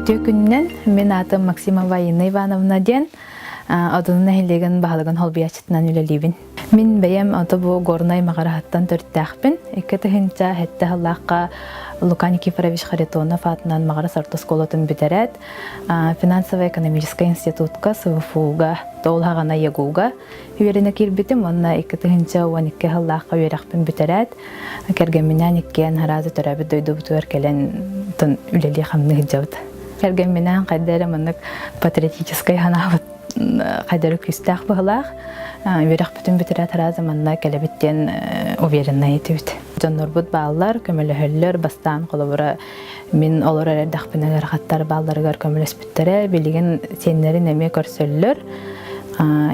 Үтүө күнүнэн, мин аатым Максимова Инна Ивановна диэн, Одуну нэһилиэгин баһылыгын холбуйааччытынан үлэлиибин. Мин бэйэм ото бу Горнай Маҕараһыттан төрүттээхпин. 2007 сыллаахха Лука Никифорович Харитонов аатынан Маҕарас орто оскуолатын бүтэрээт, финансово-экономическай институтка СВФУ-га, ол хаҕана ЯГУ-га үөрэнэ киирбитим уонна 2012 сыллаахха үөрэхпин бүтэрээт, кэргэмминээн иккиэн араас төрөөбүт дойдубутугар кэлэн үлэлии-хамныы сылдьабыт. Кэргэмминээн хайда эрэ маннык патриотическай санаабыт хайда эрэ күүстээх быһылаах. Үөрэхпитин бүтэрээт араас манна кэлэбит диэн увереннай этибит. Дьоннорбут бааллар, көмөлөһөллөр, бастаан холобура мин олорор эрдэхпинэ ыарахаттар баалларыгар көмөлөспүттэрэ, билигин сиэннэрин эмиэ көрсөллөр.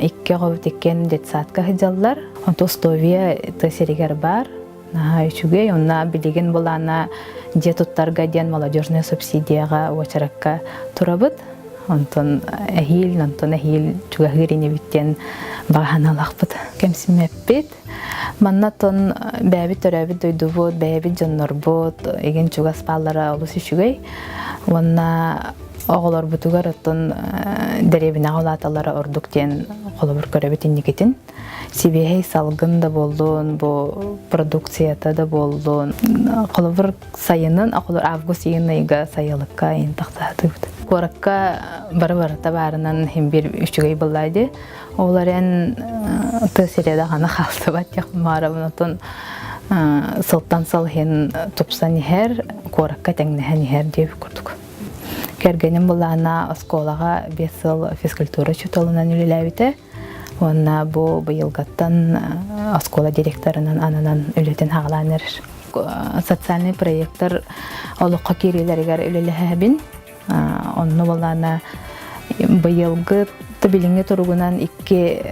Икки оҕобут иккиэн детсадка сылдьаллар. Онто условия тыа сиригэр баар. Наһаа үчүгэй. Онно билигин былаана дьиэ туттарга диэн молодежная субсидияҕа уочаракка турабыт. Онтон эһиил, онтон эһиил чугаһыыр инибит диэн баҕаһаналахпыт. Кэмсиммэппит. Манна оттон бэйэбит төрөөбүт дойдубут, бэйэбит дьоннорбут игин чугас бааллара олус үчүгэй. Уонна оҕолорбутугар оттон дэриэбинэҕэ улааталлара ордук диэн холобур көрөбүт инникитин. Сибиэһэй салгын да буоллун, бу продукцията да буоллун. Холобур сайынын, холобур август иин ыйга сайылыкка иин тахсаатыбыт. Куоракка бары барыта баарынан иһин биир үчүгэй буоллаа дии. Ол эрэн тыа сирэ даҕаны хаалсыбат диэх баарабын отон сылтан сыл иһин тупсан иһэр, куоракка тэҥнэһэн иһэр диэбит курдук. Кэргэним былаана оскуолаҕа 5 сыл физкультура учууталынан үлэлээбитэ уонна бу быйылгаттан оскуола директорынан ананан үлэтин хаҕалаан эрэр. Социальный проекттар олоххо киириилэригэр үлэлэһэбин. Онно буоллаана быйылгы билиҥҥи туругунан икки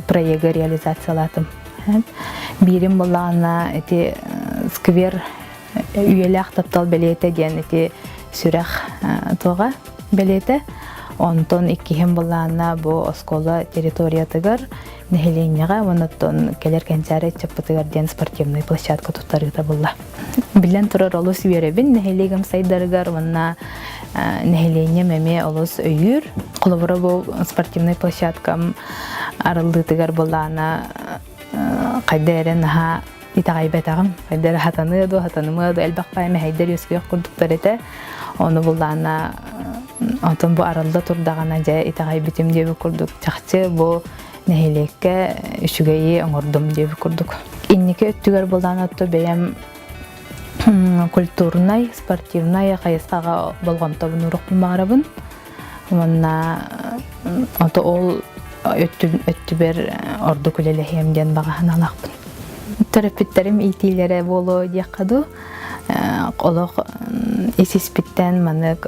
проегы реализациялаатым. Биирим буоллаҕына ити сквер үйэлээх таптал бэлиэтэ диэн ити сүрэх туоҕа бэлиэтэ. Онтон иккиһим буоллаҕына бу оскуола территориятыгар нэһилиэнньэҕэ уонна оттон кэлэр кэнчээри ыччаппытыгар диэн спортивнай площадка туттарыыта буолла. Биллэн турар олус үөрэбин нэһилиэгим сайдарыгар уонна нэһилиэнньэм эмиэ олус өйүүр. Холобура бу спортивнай площадкам арыллыытыгар былаана хайда эрэ наһаа итэҕэйбэтэҕим. Хайда эрэ хатаныа дуо, хатанымыа дуо, элбэх баай мэһэйдэр үөскүөх курдуктар этэ. Ону буллаана онтон бу арылла турдаҕына дьэ итэҕэйбитим диэбит курдук чахчы бу нэһилиэккэ үчүгэйи оҥордум диэбит курдук. Инники өттүгэр булаан отто бэйэм культурнай, спортивнай хайысхаҕа болҕомтобун уруохпун баҕарабын. Уонна ото ол өттүбэр ордук үлэлэһиэм диэн баҕа санаалаахпын. Төрөппүттэрим иитиилэрэ буолуо диэххэ дуу, олох ис-испиттэн маннык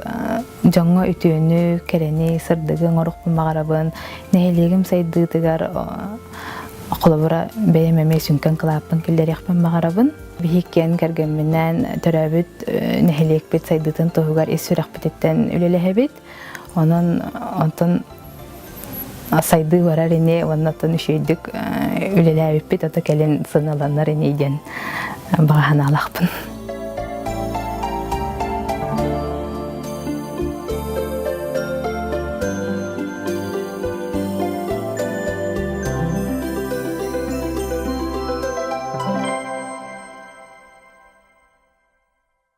дьоҥҥо үтүөнү, кэрэни, сырдыгы оҥоруохпун баҕарабын. Нэһилиэгим сайдыытыгар холобура бэйэм эмиэ сүҥкэн кылааппын киллэриэхпин баҕарабын. Биһиккиэн кэргэмминээн төрөөбүт нэһилиэкпит сайдыытын туһугар ис сүрэхпититтэн үлэлэһэбит. Онон онтон сайдыы барар ини уонна оттон үчүгэйдик үлэлээбиппит ото кэлин сыаналанар ини диэн баҕа санаалаахпын.